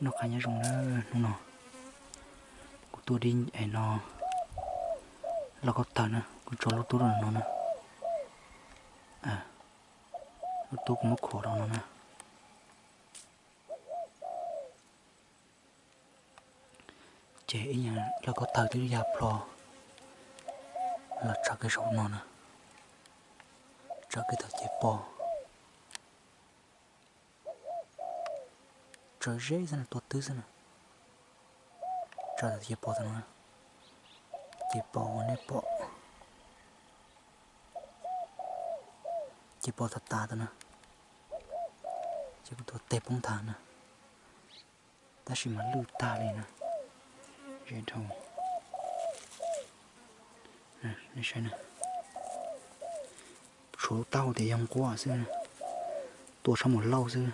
Noj qab nyob zoo na, hnub no kuv tuaj dib es no loj koj tawg na, kuv tso lub tub rau no na. Lub tub kuv muab khuam rau no na. Ces ib nyuag loj koj tawg twb ya plho los tso kiag saum no na, tso kiag tau ces pos. Tsawv zeb xwb na, tua twb xwb na. Tsawv ces pos tau no, ces pos uas nej pom, ces pos tas tas tau na. Ces kuv tua tes poob tas na, tab sis mas lwj tag li na. Zeb dhau, nej saib na, tshuav lub taub hau tias yog nquab xwb, tua sab mus lauj xwb.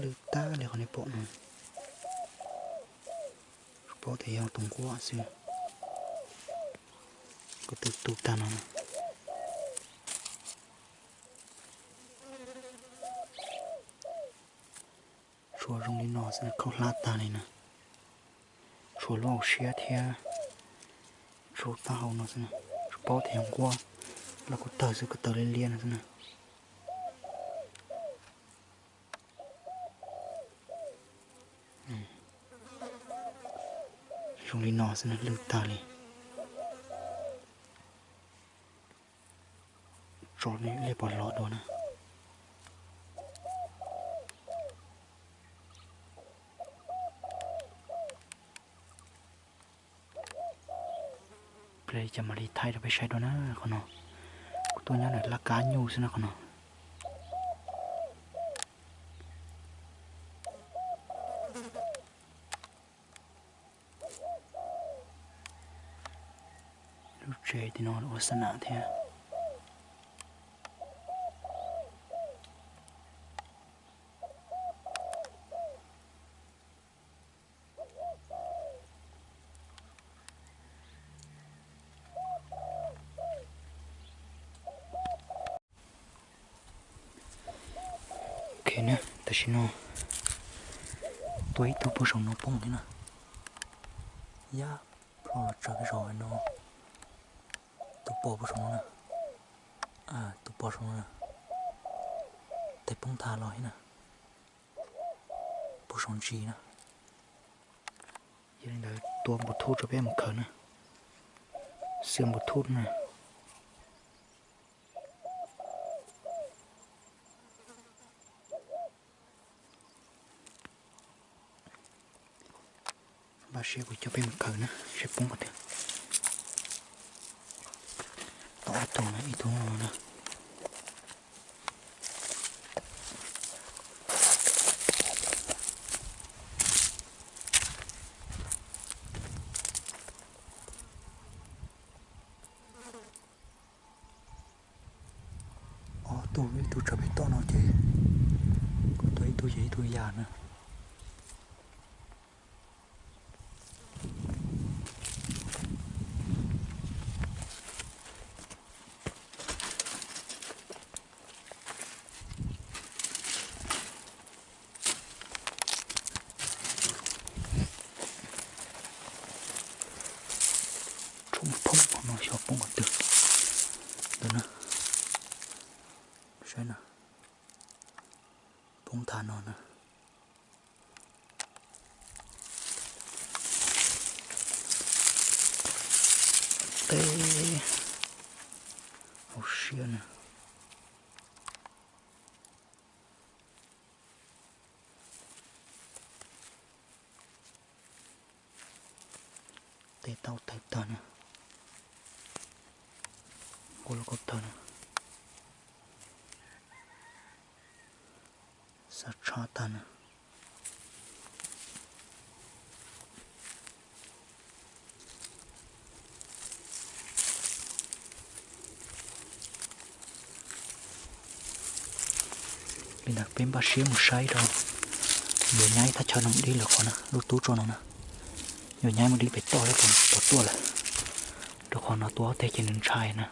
Lwj tag li qhov nej pom no, paub tias yog tus nquab xwb. Kuv tus tu tag no, tshuav zoo li no xwb, khaub hlab tag li na. Tshuav lub hauv siab thiab tshuav lub taub hau no xwb, paub tias yog nquab los kuv tawg xwb, kuv tawg liab liab no xwb na. Zoo li no xwb na, lwj tag li. Tso li pos los dua na. Ple cas mam li thaij rau peb saib dua na qhov no. Kuv tuaj nyob ntawm laj kab nyuj xwb na qhov no. Lub tsev tim no ua xa nam thiab. Ok na, tam sim no tua ib tug puag saum no poob thiab na. Yaj plho los tsawv zog no. Tus pos puag saum no na, tus pos saum no na, tes poob tag los thiab na. Puag saum ntsis na. Yog li ntawd tua npus thuj rau peb mus khaws na. Xwb npus thuj na. Npaj siab kuv coj peb mus khaws na, seb poob qhov twg. Tau ob tug na, ib tug no na. Ob tug, ib tug tsawv pem toj no ces kuv tua ib tug ces ib tug yam na. Tshoob poob no xyov poob qhov twg ntawd na. Saib na, poob tag no na. Teb hauv siab na. Tes tau tawg tag na. Nquab los kuj tawg na. Xav tshaj tag na. Li ntawd peb npaj siab mus saib rau, yuav nyaib thaj chaw no mus dib lawm qhov na, lub tub tso no na. Yuav nyaib mus dib pem toj thiab puas tuaj lawm, rau qhov no tua ob teg ces nws ntshai na.